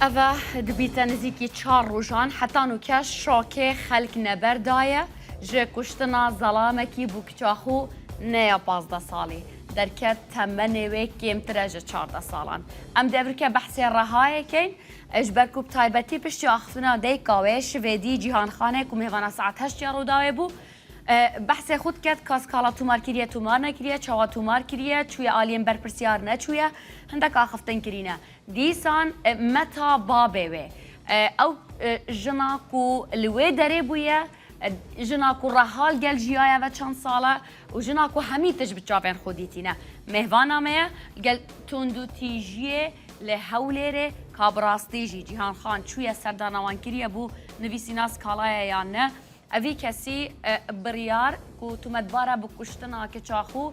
ئەڤە دبیتە نزیکی چار ڕوژان حەتا نوکە شۆکێ خەلک نەبەردایە ژ کوشتنا زەڵامەکی بوو کچاخو نەیە 15 ساڵی دەرکەت تەمەنێ وێ کێمترە ژ 14 ساڵان ئەم دەڤرکە بەحسێ ڕەهایێ کەین ژ بەر کو بتایبەتی پشتی ئاخفتنا دەیکا وێ شڤێدی جیهانخانێ کو مێڤانا ساعەت هەشت یا ڕووداوێ بوو بەحسێ خود کەت کا سکاڵا تومار کریە تومار نەکریە چاوا تومار کریە چویە ئالیێن بەرپرسیار نەچویە هندەک ئاخفتن کرینە دیسان مەتا بابێ وێ ئەو ژنا کو li wê derê bûye ژنا ku rehal gel jiyaye ve çend sale û jina ku hemî tişt bi çavên xwe dîtîne. Mêvana me ye gel tundûtîjiyê li Hewlêrê ka bi rastî jî Cîhan Xan çûye serdana wan kiriye bû nivîsîna skalaya yan ne. Evî kesî biryar ku tometbar e bi kuştina keça xwe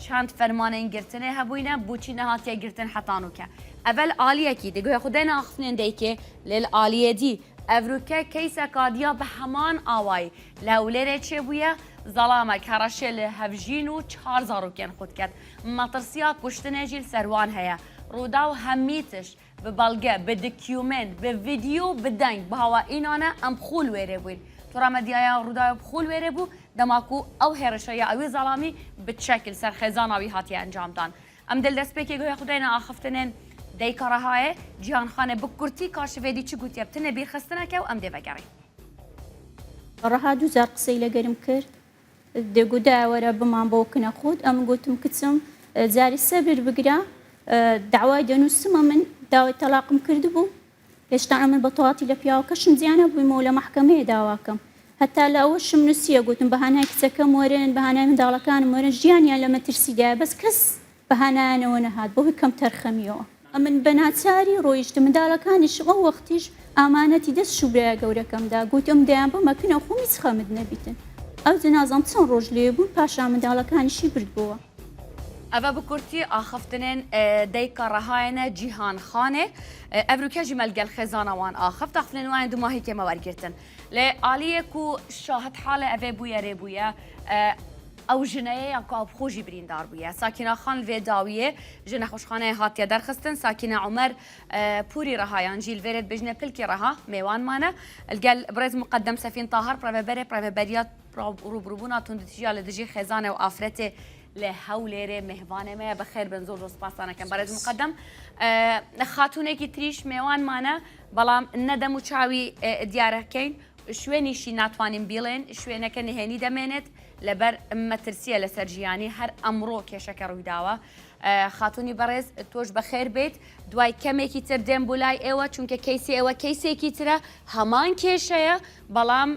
çend fermanên girtinê hebûyne, boçî nehatiye girtin heta nûke. Eve li aliyekî di guhê xwe de ne axiftinên deykê lê li aliyê dî evrûke keyseka diya bi heman awayî li Hewlêrê çêbûye, zelamek hereşê li hevjîn û çar zarokên xwe diket. Metirsiya kuştinê jî li ser wan heye. Rûdaw hemî tişt Bi belge, bi dikyûment, bi vîdyo, bi deng, bi hawa înane em bi xwe li wêrê bûyn. Tora medyaya Rûdawê bi xwe li wêrê bû dema ku ew hêrişa ya ewî zelamî bi çek li ser xêzana wî hatiye encamdan. Em dê li destpêkê guhê xwe deyne axiftinên Deyka Rehayê, Cîhan Xanê bi kurtî ka şivêdî çi gotiye bi tenê bîrxistineke û em dê vegerîn. Reha du car qisey legerim kir. Dê got daya were biman bo kine xût. Em gotim kiçim carî sebir bigire. Dawayê denûsima min dawê telaqim kirdibû. Hêşta min bi tewatî li piyawkeşim ciya nebûyim û li mehkemeyê dawa kim. Heta li eweşim nûsiye gotim bi hanayê kiçekem werin, bi hanayê mindalekanim werin jiyaniyan li min tirsî daye bes kes Bi هانایانەوە نەهات بەهۆی کەمتەرخەمیەوە. ئەمن بە ناچاری ڕۆیشتم منداڵەکانیشم ئەو وەختیش ئامانەتی دەست شوبرایە گەورەکەم دا گوتم دەیان بمە کنە خۆم هیچ خەمت نەبیتن ئەوجە نازانم چەند ڕۆژ لێ بوون پاشان منداڵەکانیشی بردبۆوە. ئەڤە bi kurtî axiftinên deyka rehayê ne Cîhan Xanê. Ev rûke jî me li gel xêzana wan axift. Axiftinên wan ên du mahîkê me wergirtin. Lê aliyê ku şahidhalê evê bûyerê bûye Ew jineyê ya ku ew bi xwe jî birîndar bûye. Sakîna Xan li vê dawiyê ji nexweşxaneyê hatiye derxistin. Sakîne Omer Pûrî Reha yan jî li vê rê dibêjine Pilkî Reha mêwan mane. Li gel birêz Muqeddem Sefîn Tahir Rêveberê Rêveberiya Rûbirûbûna Tundûtîjiya li dijî Xêzanê û Afretê li Hewlêrê mêvanê me ye. Bi xêr bin zor zor spas dan ekem birêz Muqeddem. Xatûnekî trîş mêwan mane belam ne dem û çawî diyar ekeyn şwênîşî natwanîn bîlên şwêneke nihênî demênêt. لەبەر مەترسیە لەسەر ژیانی هەر ئەمڕۆ کێشەکە ڕوویداوە. خاتونی بەڕێز تۆش بەخێر بێیت دوای کەمێکی تر دێم بۆ لای ئێوە چونکە کەیسی ئێوە کەیسێکی ترە هەمان کێشەیە بەڵام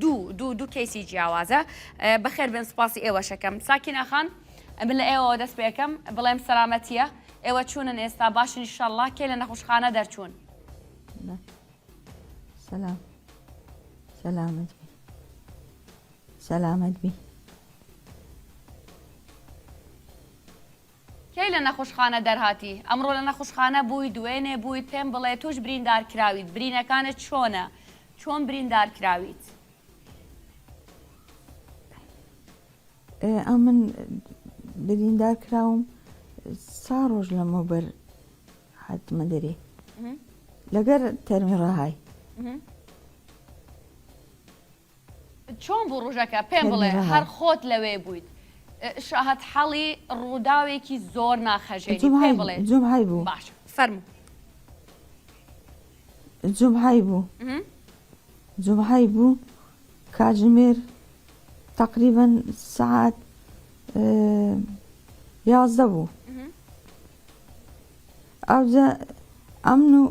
دوو دوو دوو کەیسی جیاوازە بەخێر بێن سپاسی ئێوەشەکەم ساکینە خان من لە ئێوەوە دەست پێکەم بڵێم سەلامەتیە ئێوە چوونن ئێستا باشن ئیشەڵڵا کێ لە نەخۆشخانە دەرچوون؟ سلام سلامت بی سەلامەت بی. کەی لە نەخوشخانە دەرهاتی؟ ئەمڕۆ لە نەخوشخانە بووی دوێنێ بوویت پێم بڵێ تۆش بریندار کراویت برینەکانت چۆنە چۆن بریندار کراویت؟ ئەمن بریندار کراوم سا ڕۆژ لەمەوبەر هاتمە دەرێ لەگەر تەرمی ڕەهای. چۆن بوو ڕوژەکە پێم بڵێ هەر خۆت لەوێ بوویت شاهد حاڵی ڕووداوێکی زۆر ناخەژێنی پێم بڵێ جومعەی بوو باش فەرموو جومعەی بوو جومعەی بوو کاتژمێر تقریبا سعات 11 بوو ئەوجا ئەمن و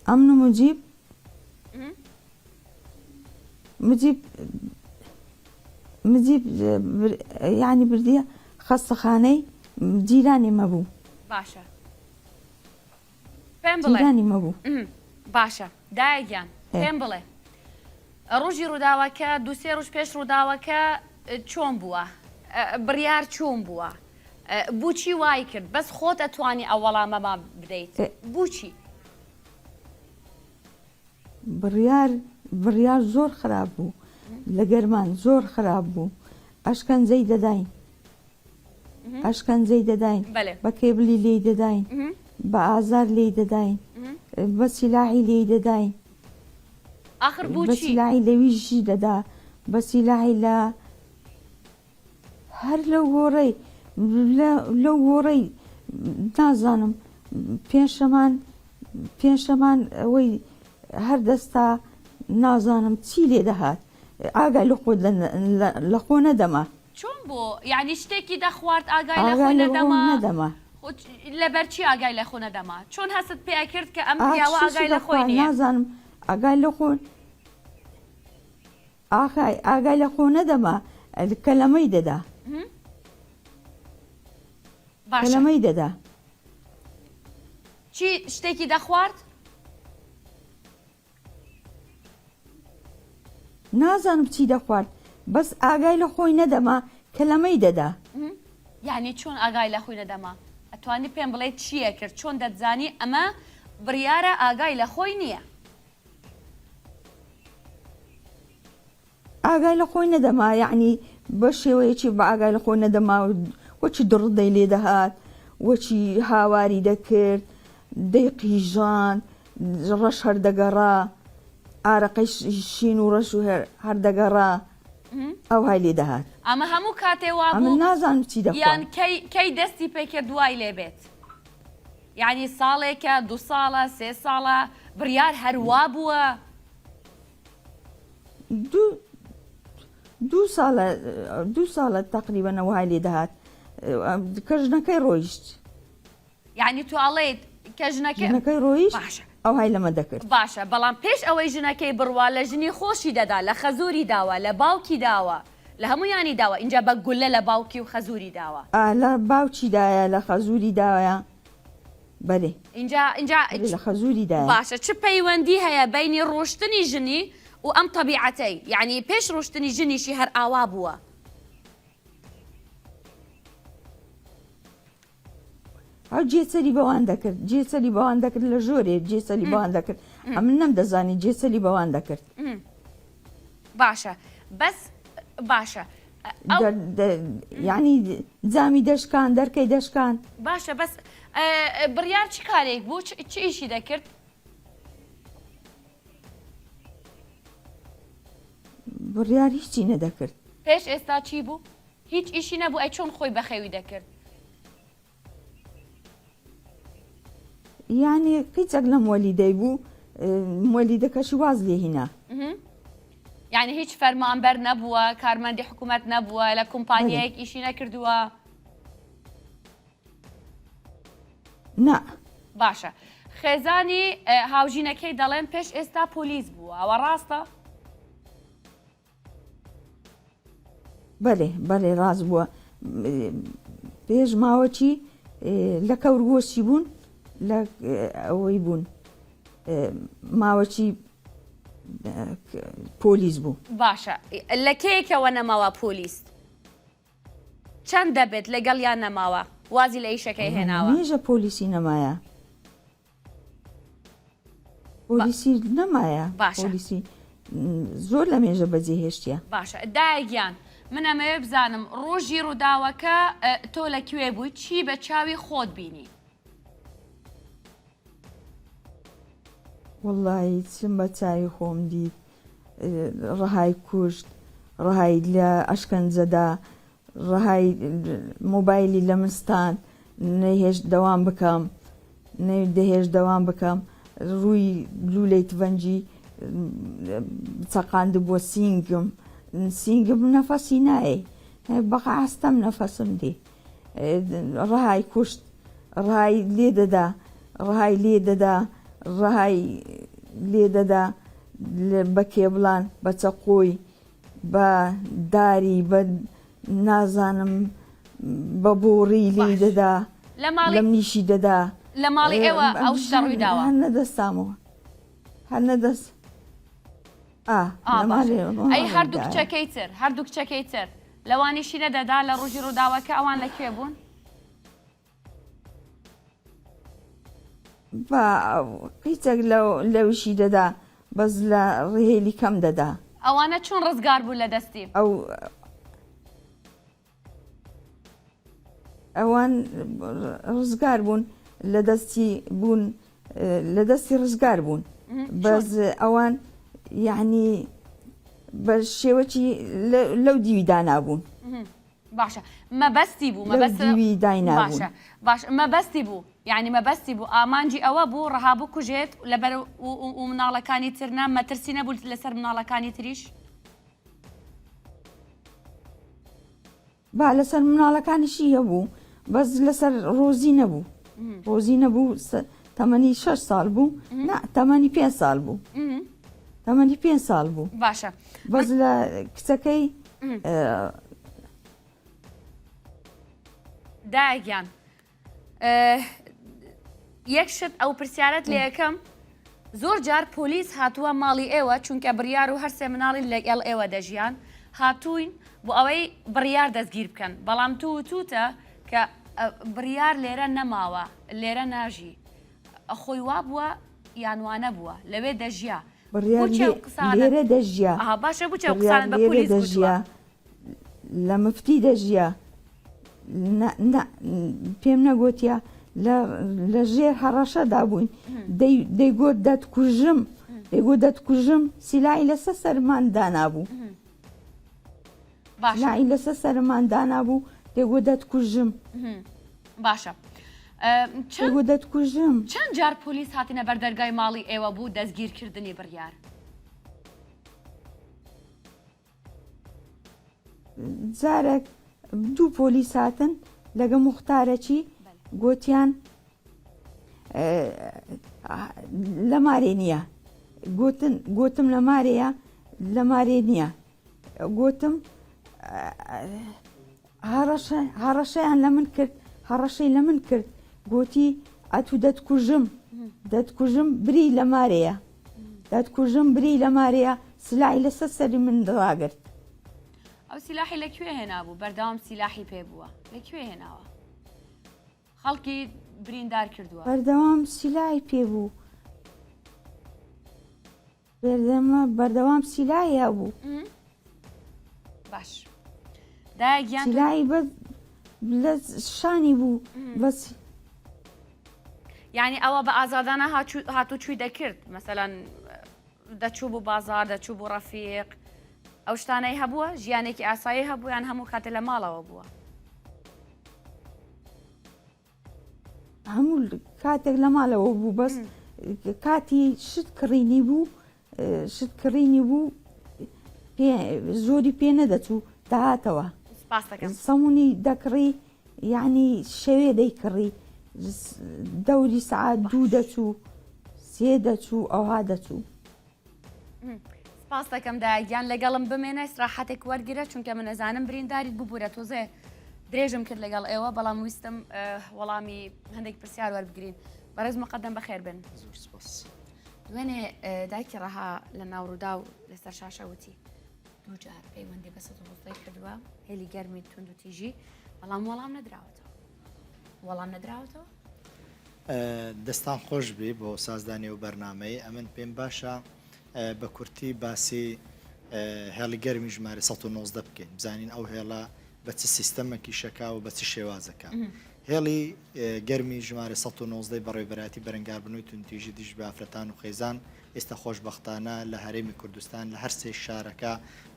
ئەمن و مجیب مجیب مجیب یعنی بردیە خەستەخانەی جیرانی مەبوو باشە پێم بڵێ جیرانی مەبوو باشە دایە گیان پێم بڵێ ڕۆژی ڕووداوەکە دووسێ ڕۆژ پێش ڕووداوەکە چۆن بووە بڕیار چۆن بووە بوچی وای کرد بەس خۆت ئەتوانی ئەو وەڵامەمان بدەیت بوچی؟ بڕیار بڕیار زۆر خراپ بوو لە گەرمان زۆر خراپ بوو ئەشکەنجەی دەداین. ئەشکەنجەی دەداین بە کێبلی لێی دەداین بە ئازار لێی دەداین بە سیلاحی لێی دەداین ئاخر بە بۆچی؟ سیلاحی لەویشی دەدا بە سیلاحی لە هەر لەو گۆڕەی لەو گۆڕەی نازانم پێنجشەمان پێنجشەمان ئەوەی هەر دەستا نازانم چی لێ دەهات ئاگای لە خۆ لە خۆ نەدەما. چۆن بۆ؟ یانی شتێکی دەخوارد ئاگای لە ئاگای خۆی لە خۆ نەدەما؟ نەدەما. خۆ لەبەر چی ئاگای لە خۆ نەدەما؟ چۆن هەستت پێ ئەکرد کە ئەم ئا پیاوە چیشی ئاگای لە خۆی دەخوارد نییە؟ نازانم ئاگای لە خۆ ئاخای ئاگای لە خۆ نەدەما کەلەمەی دەدا. باشە. کەلەمەی دەدا. چی شتێکی دەخوارد؟ نازانم چی دەخوارد بەس ئاگای لە خۆی نەدەما کەلەمەی دەدا. یانی چۆن ئاگای لە خۆی نەدەما؟ ئەتوانی پێم بڵێی چی ئەکرد؟ چۆن دەتزانی ئەمە بڕیارە ئاگای لە خۆی نییە؟ ئاگای لە خۆی نەدەما یەعنی بە شێوەیەکی بە ئاگای لە خۆی نەدەما وەکی دڕندەی لێ دەهات وەکی هاواری دەکرد دەیقیژاند ڕەش هەردەگەڕا ئارەقەی شین و ڕەش و هەردەگەڕا ئەوهای لێ دەهات. ئەمە هەموو کاتێ ئەمن وابوو نازانم چی یان دەخوارد. کەی کەی دەستی پێ کرد وای لێ بێت؟ یانی ساڵێکە دوو ساڵە سێ ساڵە بڕیار هەر وا بووە؟ دوو دوو ساڵە دوو ساڵە تەقریبەن وای لێ دەهات کە ژنەکەی ڕۆیشت. یانی تۆ ئەڵێیت کە ژنەکەی ژنەکەی ڕۆیشت باشە ئەوهای لەمە دەکرد. باشە بەڵام پێش ئەوەی ژنەکەی بڕوا لە ژنی خۆشی دەدا لە خەزوری داوە لە باوکی داوە لە هەموویانی داوە ئینجا بە گولە لە باوکی و خەزوری داوە. ئا لە باوکی دایە لە خەزوری دایە بەلێ. ئینجا ئینجا بەلێ لە خەزوری دایە. باشە چ پەیوەندی هەیە بەینی ڕۆشتنی ژنی و ئەم تەبیعەتەی یانی پێش ڕۆشتنی ژنیشی هەر ئاوا بووە؟ ئەو جێچەلی بەوان دەکرد جێچەلی بەوان دەکرد لە ژۆرێ جێچەلی بەوان دەکرد ئەمن نەمدەزانی جێچەلی بەوان دەکرد. باشە بەس باشە یعنی جامی دەشکان دەرکەی دەشکان. باشە بەس بڕیار چ کارێک بوو چ ئیشی دەکرد؟ بڕیار هیچی نەدەکرد. پێش ئێستا چی بوو؟ هیچ ئیشی نەبوو ئەی چۆن خۆی بەخێوی دەکرد؟ یانی قیچەک لە مۆلیدەی بوو مۆلیدەکەشی واز لێ هینا. یانی هیچ فەرمانبەر نەبووە کارمەندی حکوومەت نەبووە لە کۆمپانیایەک ئیشی نەکردووە؟ نا. باشە خێزانی هاوژینەکەی دەڵێن پێش ئێستا پۆلیس بووە ئەوە ڕاستە؟ بەلێ بەلێ ڕاست بووە پێش ماوەکی لە کەورگۆشی بوون لە ئەوەی بوون ماوەکی پۆلیس بوو. باشە لە کەیەکەوە نەماوە پۆلیس چەند دەبێت لەگەڵیان نەماوە وازی لە ئیشەکەی هێناوە؟ مێژە پۆلیسی نەمایە. پۆلیسی نەمایە باشە. پۆلیسی زۆر لە مێژە بەجێ هێشتە. باشە دایە گیان من ئەمەوێ بزانم ڕۆژی ڕووداوەکە تۆ لە کوێ بووی چی بە چاوی خۆت بینی؟ وەڵی چم بە چاوی خۆم دیت ڕەهای کوشت ڕەهای لە ئەشکەنجەدا ڕەهای مۆبایلی لە من ستاند، نەیهێشت دەوام بکەم، نەیدەهێشت دەوام بکەم، ڕووی لوولەی تفەنگی چەقاندبووە سینگم، سینگم نەفەسی نایەی، بە ئاستەم نەفەسم دێ. ڕەهای کوشت، ڕەهای لێ دەدا، ڕەهای لێ دەدا، ڕەهای لێ دەدا بە کێبڵان، بە چەقۆی. بە داری بە نازانم بە بۆڕی لێی باش دەدا لە ماڵی لە منیشی دەدا لە ماڵی ئێوە ئەو شتە ڕووی داوە؟ هەر نەدەستامەوە هەر نەدەست ئا ئا لە باشە ماڵێ ئەی ماڵێ هەردوو دایە. کچەکەی تر هەردوو کچەکەی تر لەوانیشی نەدەدا لە ڕۆژی ڕووداوەکە ئەوان لە کوێ بوون؟ با قیچەک لەویشی دەدا بەس لە ڕهێلی کەم دەدا. ئەوانە چۆن ڕزگار بوون لە دەستی؟ ئەو. ئەوان ڕزگار بوون لە دەستی بوون لە دەستی ڕزگار بوون بەس ئەوان یعنی بە شێوەکی لەو دیوی دانابوون باشە مەبەستی بوو مەبەست دیوی داینابوون باشە باش مەبەستی بوو یعنی مەبەستی بوو ئامانجی ئەوە بوو ڕەها بکوژێت لەبەر و مناڵەکانی تر نا مەترسی نەبوو لەسەر مناڵەکانی تریش با لەسەر مناڵەکانیشی هەبوو بەس لەسەر ڕۆزی نەبوو ڕۆزی نەبوو تەمەنی شەش ساڵ بوو نا تەمەنی پێ ساڵ بوو تەمەنی پێ ساڵ بوو باشە بەس لە کچەکەی دایە گیان یەک شت ئەو پرسیارەت لێ یەکەم زۆر جار پۆلیس هاتووە ماڵی ئێوە چونکە بڕیار و هەرسێ مناڵی لەگەڵ ئێوە دەژیان هاتووین بۆ ئەوەی بڕیار دەستگیر بکەن بەڵام تو وتوتە کە بڕیار لێرە نەماوە لێرە ناژی خۆی وا بووە یان وانە بووە لەوێ دەژیا بڕیار لێرە دەژیا باشە بچە قسانت بە پۆلیس گوتووە لە مفتی دەژیا نا نا پێم نەگۆتیە لە لە ژێر هەڕەشەدا بووین دەی دەیگۆت دەتکوژم دەیگۆت دەتکوژم سیلاحی لەسەر سەرمان دانابوو باشە سیلاحی لەسەر سەرمان دانابوو دەیگۆت دەتکوژم باشە چەند دەیگۆت دەتکوژم چەند جار پۆلیس هاتنە بەر دەرگای ماڵی ئێوە بوو دەستگیرکردنی بڕیار؟ جارێک دوو پۆلیس هاتن لەگە موختارەکی گۆتیان لە مارێ نییە گوتن گوتم لە مارەیە لە مارێ نییە گوتم هەڕەشە هەڕەشەیان لە من کرد هەڕەشەی لە من کرد گوتی ئەتو دەتکوژم دەتکوژم بری لە مارەیە دەتکوژم بری لە مارەیە سلاحی لەسەر سەری من ڕاگرت. ئەو سیلاحی لە کوێ هێنابوو بەردەوام سیلاحی پێ بووە لە کوێ هێناوە خەڵکی بریندار کردووە. بەردەوام سیلاحی پێ بوو بەردەمە بەردەوام سیلاحی هەبوو. باش دایە گیان سیلاحی بەس لە شانی بوو بەس. یعنی ئەوە بە ئازادانە هاتوچوی دەکرد مەسەلەن دەچوو بۆ بازار دەچوو بۆ ڕەفیق ئەو شتانەی هەبووە ژیانێکی ئاسایی هەبوو یان هەموو کاتێ لە ماڵەوە بووە؟ هەموو کاتێک لە ماڵەوە بوو بەس کاتی شت کڕینی بوو شت کڕینی بوو زۆری پێ نەدەچوو داهاتەوە سەمونی دەکڕی یعنی شەوێ دەیکڕی دەوری سعات دوو دەچوو سێ دەچوو ئەوها دەچوو. سپاس دەکەم دایە گیان لەگەڵم بمێنە ئیسراحەتێک وەرگرە چونکە من ئەزانم برینداریت ببورە تۆزێ درێژم کرد لەگەڵ ئێوە بەڵام ویستم وەڵامی هەندێک پرسیار وەربگرین بەڕێز مقدم بەخێر بن زۆر سپاس دوێنێ دایکی ڕەها لە ناو ڕوودا و لەسەر شاشە وتی دووجار پەیوەندی بە سەد کردووە هێلی گەرمی توند و تیژی بەڵام وەڵام نەدراوەتەوە وەڵام نەدراوەتەوە دەستان خۆش بی بۆ سازدانی ئەو بەرنامەی ئەمن پێم باشە بە کورتی باسی هێڵی گەرمی ژمارە 119 بکەین بزانین ئەو هێڵە بە چ سیستەمەکی شەکا و بە چ شێوازەکە هێڵی گەرمی ژمارە 119 بەڕێوبەراتی بەرەنگاربنەوەی توندتیژی دژ بە ئافرەتان و خێزان ئێستا خۆشببختانە لە هەرێمی کوردستان لە هەر سێ شارەکە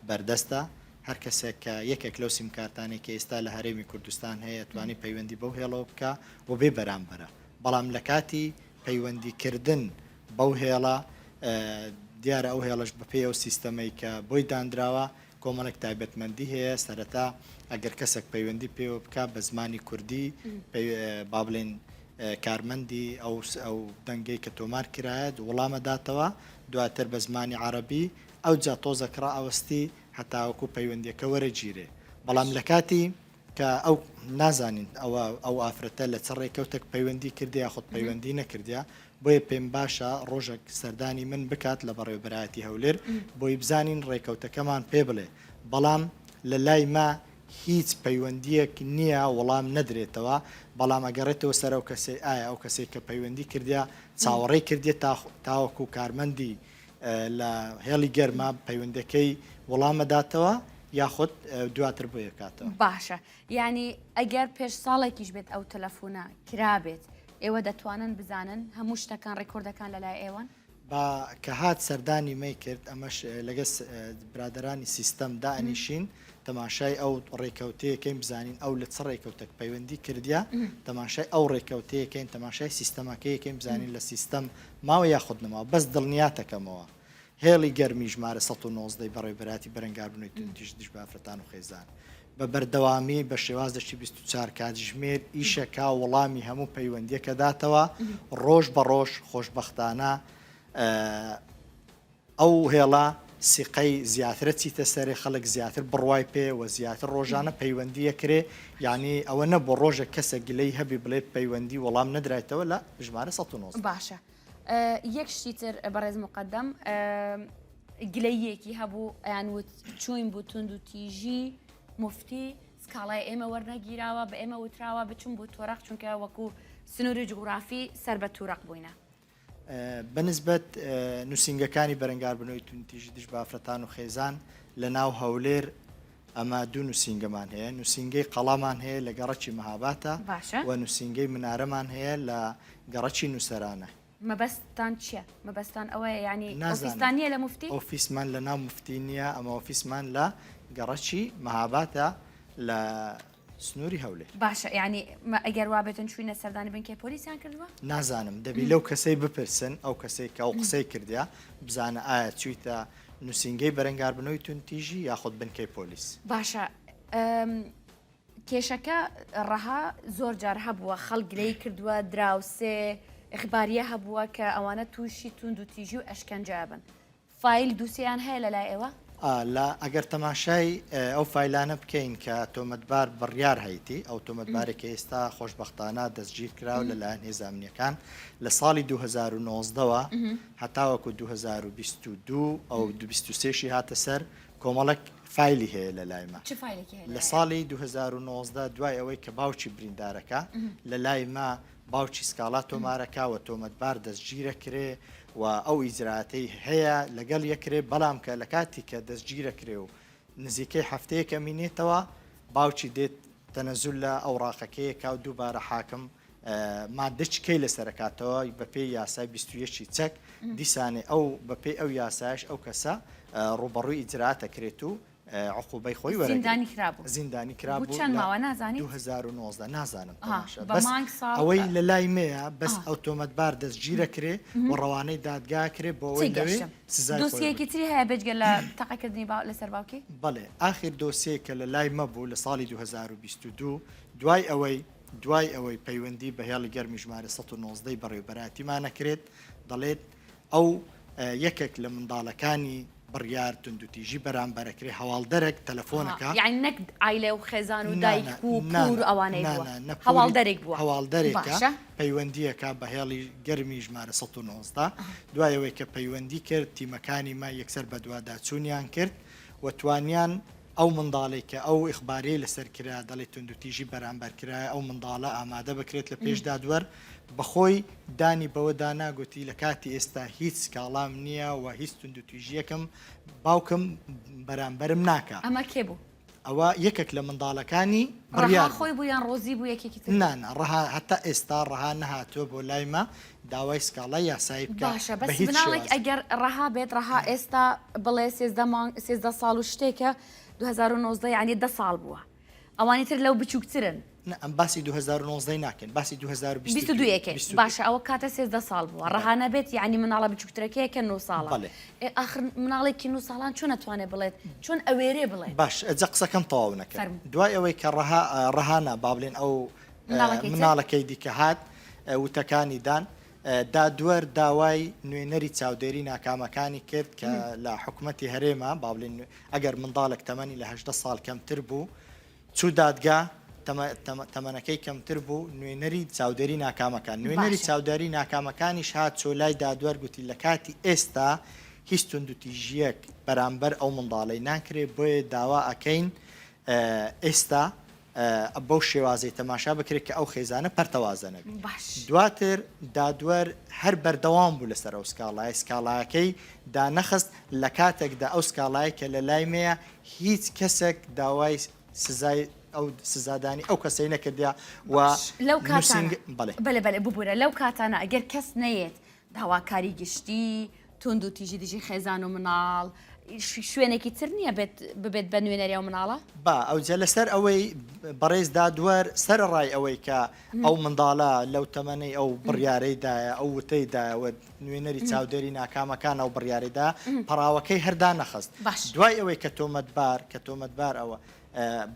بەردەستە هەر کەسێک کە یەکێک لەو سیمکارتانەی کە ئێستا لە هەرێمی کوردستان هەیە توانی پەیوەندی بەو هێڵەوە بکا و بێ بەرامبەرە بەڵام لە کاتی پەیوەندی کردن بەو هێڵە دیارە ئەو هێڵەش بەپێی ئەو سیستەمەی کە بۆی دانراوە کۆمەڵێک تایبەتمەندی هەیە سەرەتا ئەگەر کەسێک پەیوەندی پێوە بکا بە زمانی کوردی با بڵێن کارمەندی ئەو ئەو دەنگەی کە تۆمار کرایە وڵامە داتەوە دواتر بە زمانی عەرەبی ئەوجا تۆزەک ڕائەوەستی هەتاوەکو پەیوەندیەکە وەرەگیرێ بەڵام لەکاتی کە ئەو نازانین ئەوە ئەو ئافرەتە لە چ ڕێکەوتێک پەیوەندی کردی یاخود پەیوەندی نەکردیا بۆیە پێم باشە ڕۆژێک سەردانی من بکات لە بەڕێوەبەرایەتی هەولێر بۆی بزانین ڕێکەوتەکەمان پێ بڵێ بەڵام لە لای مە هیچ پەیوەندیەک نییە وەڵام نەدرێتەوە بەڵام ئەگەڕێتەوە سەر ئەو کەسەی ئایا ئەو کەسەی کە پەیوەندی کردیا چاوەڕێی کردیە تا تاوەکو کارمەندی لە هێڵی گەرما پەیوەندەکەی وەڵامەداتەوە. یاخود دواتر بۆی ئەکاتەوە. باشە یانی ئەگەر پێش ساڵێکیش بێت ئەو تەلەفونە کرابێت ئێوە دەتوانن بزانن هەموو شتەکان ڕیکۆردەکان لەلای ئێوەن؟ با کە هات سەردانی مەی کرد ئەمەش لەگەڵ برادەرانی سیستەم دائەنیشین تەماشای ئەو ڕێکەوتەیەکەین بزانین ئەو لە چ ڕێکەوتەک پەیوەندی کردیە تەماشای ئەو ڕێکەوتەیەکەین تەماشای سیستەمەکەیەکەین بزانین لە سیستەم ماوە یاخود نەماوە بەس دڵنیاتەکەمەوە هێڵی گەرمی ژمارە 119 بەڕێوەبەرایەتی بەرەنگاربوونەوەی توندوتیژی دژ بە ئافرەتان و خێزان بە بەردەوامی بە شێوازێکی 24 کاتژمێر ئیشەکا وەڵامی هەموو پەیوەندیەکە داتەوە ڕۆژ بە ڕۆژ خۆشبەختانە ئەو هێڵە سیقەی زیاترە چیتە سەرێ خەڵک زیاتر بڕوای پێ و زیاتر ڕۆژانە پەیوەندی ئەکرێ یانی ئەوە نەبوو ڕۆژێک کەسێک گلەی هەبی بڵێ پەیوەندی وەڵام نەدرایتەوە لە ژمارە 119. باشە یەک شتی تر بەڕێز موقەدەم گلەییەکی هەبوو ئەیان وت چوین بۆ توند و تیژی موفتی سکاڵای ئێمە وەرنەگیراوە بە ئێمە وتراوە بچم بۆ تۆرەق چونکە وەکو سنووری جوگرافی سەر بە تورەق بووینە. بەنسبەت نووسینگەکانی بەرەنگاربوونەوەی توندوتیژی دژ بە ئافرەتان و خێزان لە ناو هەولێر ئەمە دوو نووسینگەمان هەیە، نووسینگەی قەڵامان هەیە لە گەڕەکی مەهاباتە باشە. و نووسینگەی منارەمان هەیە لە گەڕەکی نووسەرانە. مەبەستتان چییە؟ مەبەستتان ئەوەیە یانی نازانم. ئۆفیستان نییە لە موفتی؟ ئۆفیسمان لە ناو موفتی نییە، ئەمە ئۆفیسمان لە گەڕەکی مەهاباتە لە سنووری هەولێر. باشە یانی ئەگەر وابێتن چوینە سەردانی بنکەی پۆلیسیان کردووە؟ نازانم دەبی لەو کەسەی بپرسن ئەو کەسەی کە ئەو قسەی کردە بزانە ئایا چویتە نووسینگەی بەرەنگاربنەوەی توندتیژی یاخود بنکەی پۆلیس. باشە کێشەکە ڕەها زۆر جار هەبووە خەڵک گلەیی کردووە دراوسێ ئیخباریە هەبووە کە ئەوانە تووشی توندوتیژی و ئەشکەنجە ئەبن فایل دوسێیان هەیە لەلای ئێوە؟ ئا لە ئەگەر تەماشای ئەو فایلانە بکەین کە تۆمەتبار بڕیار هەیتی، ئەو تۆمەتبارێک کە ئێستا خۆشبەختانە دەستگیر کرا و لەلایەن هێزە ئەمنییەکان لە ساڵی 2019 وە هەتاوەکو 2022 ئەو 23 شی هاتە سەر کۆمەڵێک فایلی هەیە لە لای مە. چ فایلێکی هەیە لە ساڵی 2019 دوای ئەوەی کە باوکی بریندارەکە لە لای مە باوکی سکاڵا تۆمارەکا و تۆمەتبار دەستگیرەکرێ و ئەو ئیجرائاتەی هەیە لەگەڵ یەکرێ بەڵام کە لەکاتی کە دەستگیرەکرێ و نزیکەی هەفتەیەک ئەمینێتەوە باوکی دێت تەنەزول لە ئەوڕاقەکەیەکا و دووبارە حاکم مادە چکەی لەسەرەکاتەوە بەپێی یاسای 21 چەک دیسانێ ئەو بەپێی ئەو یاسایش ئەو کەسە ڕووبەڕووی ئیجرائاتەکرێت و عقوبەی خۆی وەرەگرێت. زیندانی کرابوو. زیندانی کرابوو بۆ چەند ماوە نازانیت؟ 2019 نازانم ئەها، تەماشا بە بەس مانگ ساڵ ئەوەی لە لای مەیە بەس ئا. ئەو تۆمەتبار دەستگیرەکرێ و ڕەوانەی دادگا کرێ بۆ ئەوەی لەوێ تێگەشتم. سزای خۆی دۆسیەیەکی وەربگرێ. تری هەیە بێجگە لە تەقەکردنی با لەسەر باوکی؟ بەڵێ ئاخیر دۆسیەی کە لە لای مە بوو لە ساڵی 2022 دوای ئەوەی دوای ئەوەی پەیوەندی بە هێڵی گەرمی ژمارە 119 ی بەڕێوەبەرایەتیمان ئەکرێت دەڵێت ئەو یەکێک لە منداڵەکانی بڕیار توندوتیژی بەرامبەرەکرێ هەواڵدەرێک تەلەفۆنەکە. یانی نەک عایلە و خێزان و دایک و پوور و ئەوانەی بووە هەواڵدەرێک بووە هەواڵدەرێکە پەیوەندییەکە بە هێڵی گەرمی ژمارە 119 دوای ئەوەی کە پەیوەندی کرد تیمەکانی مە یەکسەر بەدواداچوونیان کرد و توانیان ئەو منداڵەی کە ئەو ئیخباریەی لەسەر کرا دەڵێ توندوتیژی بەرامبەر کرایە ئەو منداڵە ئامادە بکرێت لە پێش دادوەر بەخۆی دانی بەوەدا نا گوتی لە کاتی ئێستا هیچ سکاڵام نییە و هیچ توندوتیژیەکم باوکم بەرامبەرم ناکا. ئەمە کێ بوو؟ ئەوە یەکێک لە منداڵەکانی ڕەها بڕیار بوو. خۆی بوو یان ڕۆزی بوو یەکێکی تر بوو؟ نا نا ڕەها هەتا ئێستا ڕەها نەهاتووە بۆ لای مە داوای سکاڵای یاسایی بکا باشە بە بەس هیچ مناڵێک شێوازێک. ئەگەر ڕەها بێت ڕەها ئێستا بڵێ 13 مانگ 13 ساڵ و شتێکە 2019 یعنی دە ساڵ بووە ئەوانی تر لەو بچووکترن. نا ئەم باسی 2019 ناکەین باسی 2022 22 یەکەین باشە ئەوە کاتە 13 ساڵ بووە ڕەها نەبێت یعنی مناڵە بچووکترەکەیە کە 9 ساڵە بەڵێ. ئێ ئاخر مناڵێکی 9 ساڵان چۆن ئەتوانێ بڵێت چۆن ئەوێرێ بڵێت؟ باش ئەجا قسەکەم تەواو نەکرد فەرموو. دوای ئەوەی کە ڕەها ڕەها نا با بڵێن ئەو مناڵەکەی تر؟ مناڵەکەی دیکە هات وتەکانی دان دادوەر داوای نوێنەری چاودێری ناکامەکانی کرد کە لە حکومەتی هەرێمە با بڵێن ئەگەر منداڵێک تەمەنی لە 18 ساڵ کەمتر بوو چوو دادگا تەمەنەکەی کەمتر بوو نوێنەری چاودێری ناکامەکان نوێنەری چاوداری ناکامەکانیش هات چۆ لای دادوەر گوتی لە کاتی ئێستا هیچ توندوتیژیەک بەرامبەر ئەو منداڵەی ناکرێ بۆیە داوا ئەکەین ئێستا. بەو شێوازەی تەماشا بکرێت کە ئەو خێزانە پەرتەوازە نەبێت. باش. دواتر دادوەر هەر بەردەوام بوو لەسەر ئەو سکاڵایە، سکاڵایەکەی دانەخست، لە کاتێکدا ئەو سکاڵایەی کە لە لای مەیە هیچ کەسێک داوای سزای ئەو سزادانی ئەو کەسەی نەکردە و باش لەو کاتانە نووسینگ بەڵێ. بەلێ بەلێ ببورە لەو کاتانە ئەگەر کەس نەیەت داواکاری گشتی، توندوتیژی دژی خێزان و مناڵ، شوێنێکی تر نییە بێت ببێت بە نوێنەری ئەو مناڵە؟ با ئەوجە لەسەر ئەوەی بەڕێز دادوەر سەرەڕای ئەوەی کە ئەو منداڵە لەو تەمەنەی ئەو بڕیارەی دایە ئەو وتەی دایە و نوێنەری چاودێری ناکامەکان ئەو بڕیارەی دا پەڕاوەکەی هەر دانەخست باش. دوای ئەوەی کە تۆمەتبار کە تۆمەتبار ئەوە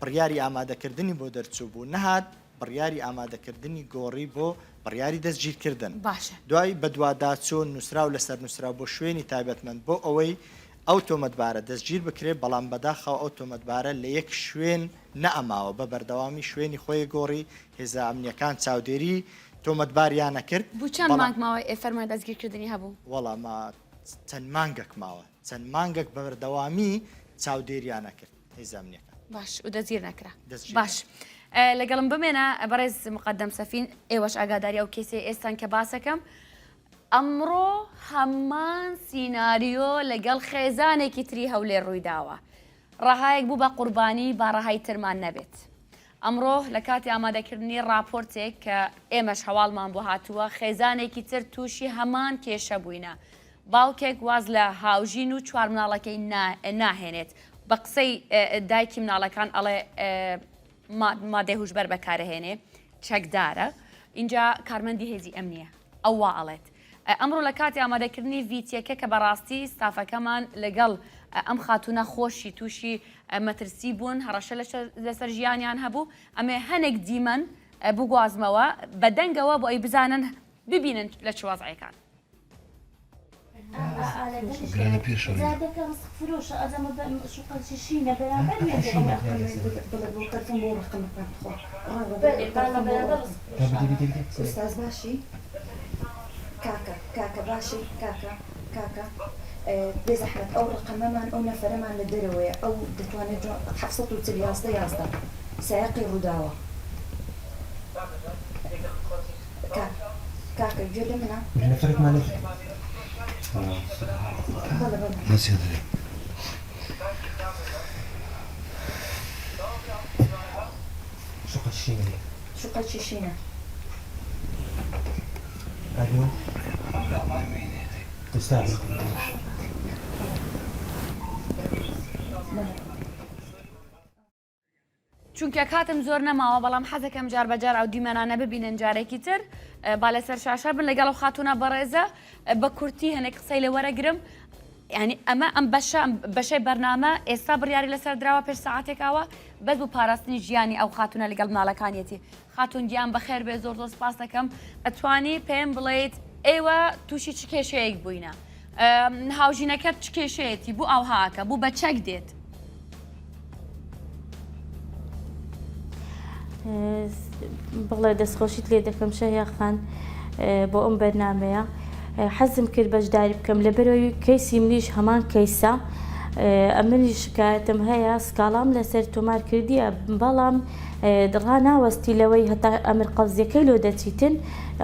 بڕیاری ئامادەکردنی بۆ دەرچوو بوو نەهات بڕیاری ئامادەکردنی گۆڕی بۆ بڕیاری دەستگیرکردن. باشە. دوای بەدواداچوون، نووسراو لەسەر نووسراو بۆ شوێنی تایبەتمەند بۆ ئەوەی ئەو تۆمەتبارە دەستگیر بکرێت، بەڵام بەداخەوە ئەو تۆمەتبارە لە یەک شوێن نەئەماوە، بە بەردەوامی شوێنی خۆی گۆڕی، هێزە ئەمنییەکان چاودێری تۆمەتباریان ئەکرد، بو چەند بەڵام. مانگ ماوەی فەرمانی دەستگیرکردنی هەبوو؟ وەڵا ما چەند مانگەک ماوە، چەند مانگەک بە بەردەوامی چاودێریان ئەکرد. هێزە ئەمنیەکان. باش و دەستگیر نەکرا. دەستگیر باش لەگەڵم بمێنە بەڕێز مقدم سەفین ئێوەش ئاگاداری ئەو کەیسەی ئێستان کە باسەکەم ئەمڕۆ هەمان سیناریۆ لەگەڵ خێزانێکی تری هەولێر ڕوویداوە ڕەهایەک بوو بە قوربانی با ڕەهای ترمان نەبێت ئەمڕۆ لە کاتی ئامادەکردنی ڕاپۆرتێک کە ئێمەش هەواڵمان بۆ هاتووە خێزانێکی تر تووشی هەمان کێشە بووینە باوکێک واز لە هاوژین و چوار مناڵەکەی ناهێنێت بە قسەی دایکی مناڵەکان ئەڵێ مادەی هوشبەر بەکارەهێنێ چەکدارە اینجا کارمەندی هێزی ئەمنیە ئەو وا ئەڵێت ئەمڕۆ لە کاتی ئامادەکردنی ڤیتیەکە کە بەڕاستی ستافەکەمان لەگەڵ ئەم خاتونە خۆشی تووشی مەترسی بوون هەڕەشە لەسەر ژیانیان هەبوو ئەمێ هەنێک دیمەن بگوازمەوە بە دەنگەوە بۆ ئەی بزانن ببینن لە چ وەزعێکان. کاکە کاکە گوێ لە منە؟ نەفەرێکمان نەدیت. بەڵێ بەڵێ. نەچیە دەرێ. شوقە شینە. شوقە چی شینە؟ ئەلۆ. ئوستاز. چونکە کاتم زۆر نەماوە بەڵام حەزەکەم جار بەجار ئەو دیمەنانە ببینن جارێکی تر با لەسەر شاشە بن لەگەڵ ئەو خاتونە بەڕێزە بە کورتی هەنێک قسەی لێ وەرەگرم ینی ئەمە ئەم بەشە بەشەی بەرنامە ئێستا بڕیاری لەسەر دراوە پێش ساعتێکاوە بەس بۆ پاراستنی ژیانی ئەو خاتونە لەگەڵ مناڵەکانیەتی خاتون گیان بەخێر بێ زۆر زۆر سپاس دەکەم ئەتوانی پێم بڵێیت ئێوە تووشی چ کێشەیەک بووینە هاوژینەکەت چ کێشەیەتی بوو ئاوهاکە بوو بە چەک دێت بەڵێ دەستخۆشیت لێ دەکەم شەهیا خان بۆ ئەم بەرنمەیە حەزم کرد بەشداری بکەم لەبەرەوەی کەیسی منیش هەمان کەیسە ئەمنیش شکایەتم هەیە سکاڵام لەسەر تۆمار کردیە بەڵام ڕاناوەستی لەوەی هەتا ئەمر قەبزیەکەی لۆ دەچیتن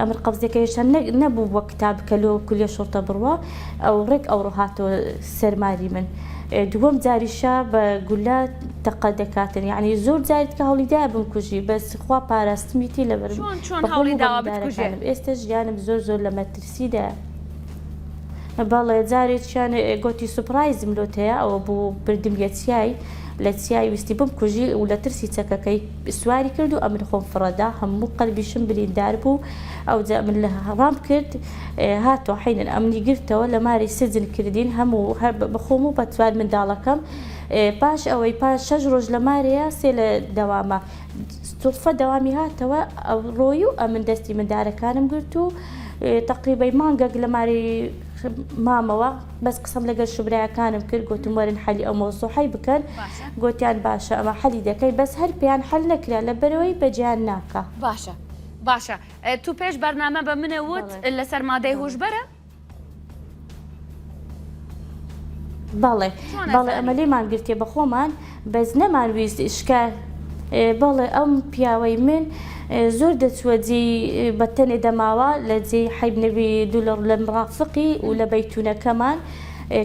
ئەمر قەبزیەکە هێشتا نەبوو بۆ کتاب کە لۆ کولیە شوڕتە بڕوا ئەو ڕێک ئەوڕۆ هاتەوە سەرماری من دووەم جاریشە بە گولە تەقە دەکاتن یعنی زۆر جاریت کە هەوڵی دایە بمکوژی بەس خوا پاراستمیتی لەبەر چۆن چۆن هەوڵی داوە بتکوژێ ئێستا ژیانم زۆر زۆر لە مەترسیدایە بەڵێ جارێکیان گۆتی سوپرایزم لۆت هەیە ئەوە بوو بردمیە چیای لە چیای ویستی بمکوژی و لە ترسی چەکەکەی سواری کرد و ئەمن خۆم فڕەدا هەموو قەلبیشم بریندار بوو ئەوجا ئەمن لە ڕام کرد هاتۆ حینن ئەمنی گرتەوە لە ماری سجن کردین هەموو هەر بەخۆم و بە چوار منداڵەکەم پاش ئەوەی پاش شەش ڕۆژ لە مارەیە سێ لە دەوامە سوتفە دەوامی هاتەوە ئەو ڕۆی و ئەمن دەستی مندارەکانم گرت و تەقریبەی مانگەک لە ماری مامەوە بەس قسەم لەگەل شوبرایەکانم کرد گۆتم وەرن حەلی ئەو مەوزوحەی بکەن گۆتیان باشە ئەمە حەلی دەکەین بەس هەر پێیان حەل نەکرا لەبەرئەوەی بەجێیان ناکا. باشە باشە تو پێش بەرنامە بە منە وت لەسەر مادەی هۆشبەرە؟ بەڵێ بەڵێ ئەمە لێمان گرتێ بە خۆمان بەس نەمان ویست شکا. بەڵێ ئەم پیاوەی من زۆر دەچووە جێی بە تەنێ دەماوە لە جێی حەیب نەبی دوو لە مڕافقی و لە بەیتونەکەمان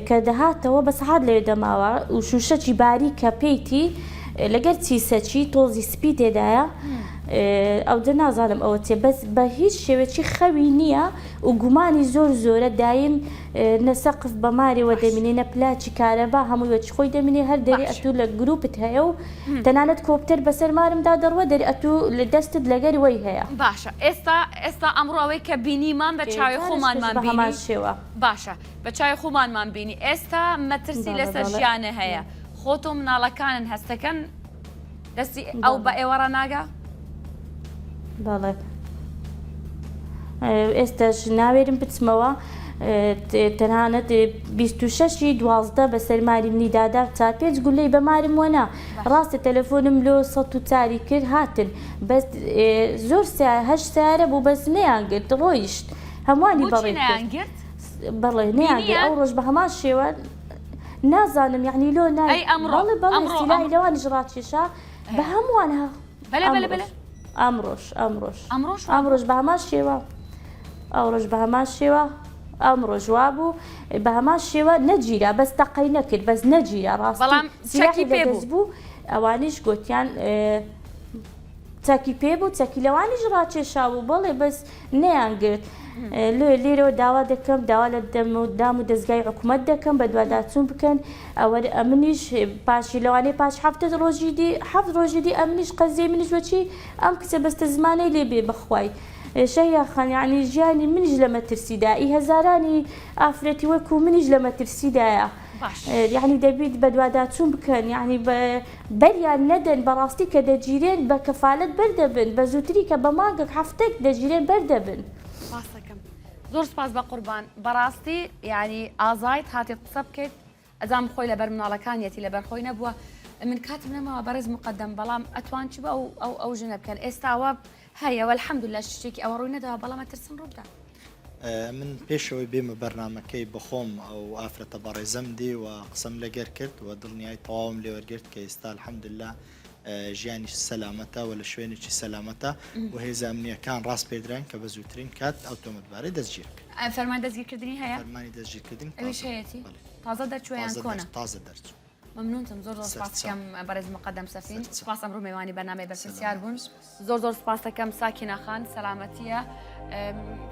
کە دەهاتەوە بە سەعات لەوێ دەماوە و شوشەکی باریکە پێیتی لەگەر چیسەکی تۆزی سپی تێدایە ئەوجە نازانم ئەوە چیە بەس بە هیچ شێوەکی خەوی نییە و گومانی زۆر زۆرە دایم نە سەقف بە مارێوە دەمینێ نە پلاکی کارەبا هەمووی وەکی خۆی دەمینێ هەر دەرێ ئەتوو لە گروپت هەیە و تەنانەت کۆپتەر بەسەر مارمدا دەڕوە دەرێ ئەتوو لە دەستت لەگەر وەی هەیە. باشە ئێستا ئێستا ئەمڕۆ ئەوەی کە بینیمان بە چاوی خۆمانمان بینی بە هەمان شێوە. باشە بە چاوی خۆمانمان بینی ئێستا مەترسی لەسەر ژیانە هەیە خۆت و مناڵەکانن هەستەکەن دەستی ئەو بە ئێوە ڕاناگا؟ بەڵێ ئێستاش ناوێرم بچمەوە تەنانەت 26 دوازدە بەسەر ماری منی دادا چار پێنج گولەی بە مارم وەنا ڕاستە تەلەفۆنم لۆ سە و چاری کرد هاتن بەس زۆر هەشت سیارە بوو بەس نەیان گرت ڕۆیشت هەمووانی بەڕێ گرت بەڵێ نەیان گرت ئەو ڕۆژ بە هەمان شێوە نازانم یعنی لۆ نای ئەی ئەمڕۆ بەڵێ بەڵێ ئەمڕۆ سیلاحی ئەمڕۆ لەوانیش ڕاکێشا بە هەمووان ها بەلێ بەلێ بەلێ ئەمڕۆش ئەمڕۆش ئەمڕۆش وا ئەمڕۆش بە هەمان شێوە ئەوڕۆش بە هەمان شێوە ئەمڕۆش وابوو بە هەمان شێوە نەگیرا بەس تەقەی نەکرد بەس نەگیرا ڕاستی بەڵام سیلاحی چەکی پێ لەدەست بوو بوو ئەوانیش گۆتیان چەکی پێ بوو چەکی لەوانیش ڕاکێشابوو بەڵێ بەس نەیانگرت لۆیە لێرەوە داوا دەکەم داوا لە دەم و دام و دەزگای حکومەت دەکەم بەدواداچوون بکەن ئەوەر ئەمنیش پاشی لەوانەیە پاش هەفتە ڕۆژی دی هەفت ڕۆژی دی ئەمنیش قەزیەی منیش وەچی ئەم کچە بەستە زمانەی لێ بێ بەخوای شەهیا خان یعنی ژیانی منیش لە مەترسیدا ئی هەزارانی ئافرەتی وەکو منیش لە مەترسیدایە باش یعنی دەبیت بەدواداچوون بکەن یعنی بە بەریان نەدەن بەڕاستی کە دەگیرێن بە کەفالەت بەردەبن بە زووتری کە بە مانگەک هەفتەک دەگیرێن بەردەبن. سپاستەکەم زۆر سپاس بەقوربان بەڕاستی یانی ئازایت هاتیت قسە بکەیت ئەزانم خۆی لەبەر مناڵەکانیەتی لەبەر خۆی نەبووە من کاتم نەماوە بەڕێز مقدم بەڵام ئەتوان چی بە ئەو ئەو ئەو ژنە بکەن ئێستاوە هەیە والحمدلله شتێکی ئەوە ڕووی نەداوە بەڵام ئەترسن ڕووبدا. من پێشەوەی بێمە بەرنامەکەی بەخۆم ئەو ئافرەتە بەڕێزەم دی و قسەم لەگەر کرد و دڵنیای تەواوم لێوەرگرت کە ئێستا الحمدللە ژیانی سەلامەتە و لە شوێنێکی سەلامەتە و هێزە ئەمنییەکان ڕاسپێردران کە بە زووترین کات ئەو تۆمەتبارەی دەستگیر بکەن. فەرمانی دەستگیرکردنی هەیە؟ فەرمانی دەستگیرکردن ئەویش هەیەتی؟ تازە دەرچووە یان کۆنە؟ تازە دەرچوو. مەمنونتم زۆر زۆر سپاس دەکەم بەڕێز مقدم سەفین سپاس ئەمڕۆ مێوانی بەرنامەی بەرپرسیار بوون زۆر زۆر سپاس دەکەم ساکینە خان سەلامەتیە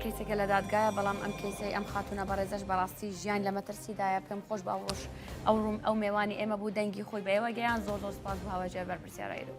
کەیسەکە لە دادگایە بەڵام ئەم کەیسەی ئەم خاتونە بەڕێزەش بەڕاستی ژیان لە مەترسیدایە پێم خۆش بە ئەو ڕۆژ ئەو ڕوم ئەو مێوانی ئێمە بوو دەنگی خۆی بە ئێوە گەیان زۆر زۆر سپاس بۆ هاوەجێ بەرپرسیارە ئیرو.